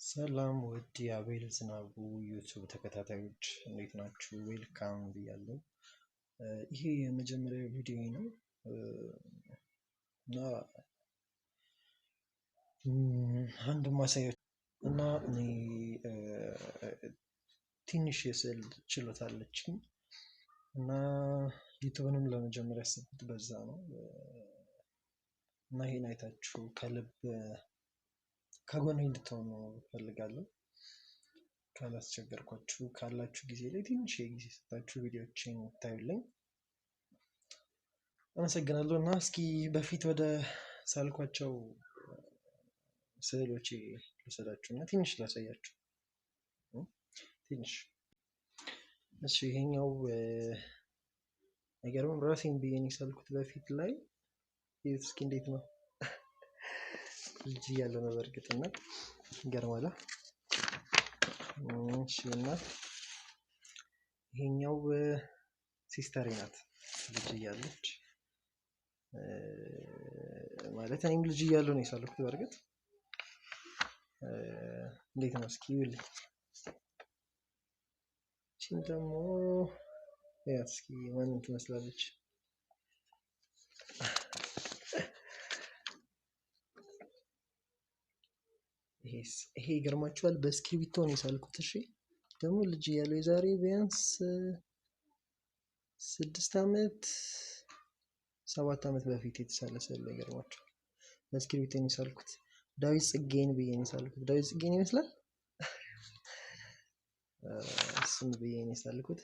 ሰላም ውድ የአቤል ዝናቡ YouTube ተከታታዮች እንዴት ናችሁ? Welcome ብያለሁ። ይሄ የመጀመሪያ ቪዲዮ ነው እና አንድ ማሳያ እና እኔ ትንሽ የስዕል ችሎታ አለችኝ እና YouTube ንም ለመጀመር ያሰብኩት በዛ ነው እና ይሄን አይታችሁ ከልብ ከጎኔ እንድትሆኑ እፈልጋለሁ። ካላስቸገርኳችሁ ካላችሁ ጊዜ ላይ ትንሽ ጊዜ ሰጣችሁ ቪዲዮዎችን ታዩልኝ አመሰግናለሁ። እና እስኪ በፊት ወደ ሳልኳቸው ስዕሎቼ ልውሰዳችሁ እና ትንሽ ላሳያችሁ። ትንሽ እሺ፣ ይሄኛው አይገርምም? ራሴን ብዬ ነው የሳልኩት በፊት ላይ። እስኪ እንዴት ነው? ልጅ እያለሁ ነው በእርግጥ እና ይገርማል። እሺ፣ እና ይሄኛው sister ኤ ናት ልጅ እያለች፣ ማለት እኔም ልጅ እያለሁ ነው የሳልኩት በእርግጥ። እንዴት ነው እስኪ ይኸውልኝ። እቺን ደግሞ ያት እስኪ ማንን ትመስላለች? ይሄ ይገርማችኋል፣ በእስክሪብቶ ነው የሳልኩት። እሺ ደግሞ ልጅ እያለሁ የዛሬ ቢያንስ 6 ዓመት 7 ዓመት በፊት የተሳለ ስዕል ነው። ይገርማችኋል፣ በእስክሪብቶ ነው የሳልኩት። ዳዊት ጽጌን ብዬ ነው የሳልኩት። ዳዊት ጽጌን ይመስላል፣ እሱን ብዬ ነው የሳልኩት።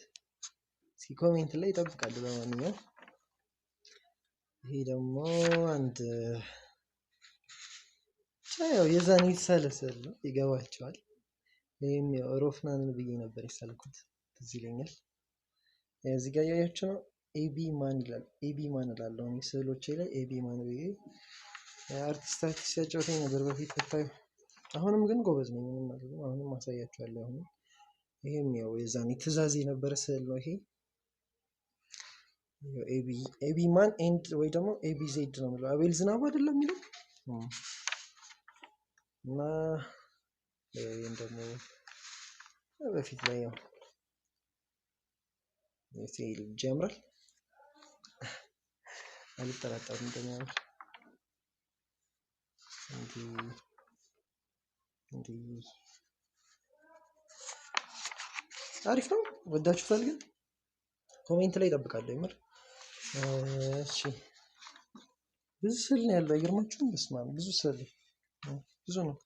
እስኪ comment ላይ እጠብቃለሁ። ለማንኛውም ይሄ ደግሞ አንድ ያው የዛን የተሳለ ስዕል ነው፣ ይገባቸዋል። ይሄም ያው ሮፍናንን ብዬ ነበር የሳልኩት፣ ትዝ ይለኛል። እዚህ ጋር እያያችሁ ነው። ኤቢ ማን ይላል። ኤቢ ማን እላለሁ እኔ ስዕሎቼ ላይ ኤቢ ማን ብዬ አርቲስት ሲያጫውተኝ ነበር በፊት ብታዩ። አሁንም ግን ጎበዝ ነኝ፣ ምንም አይደለም። አሁንም አሳያችኋለሁ። አሁንም ይሄም ያው የዛን ትእዛዝ የነበረ ስዕል ነው። ይሄ ኤቢ ማን and ወይ ደግሞ ኤቢ ዜድ ነው የሚለው። አቤል ዝናቡ አይደለም የሚለው እና ይሄን ደግሞ በፊት ላይ ያው ልጅ ያምራል፣ አልጠራጠርም እንደሚያምር። እንዲህ አሪፍ ነው። ወዳችሁታል? ግን comment ላይ እጠብቃለሁ የምር። እሺ ብዙ ስዕል ነው ያለው አይገርማችሁም? በስመ አብ ብዙ ስዕል ብዙ ነው።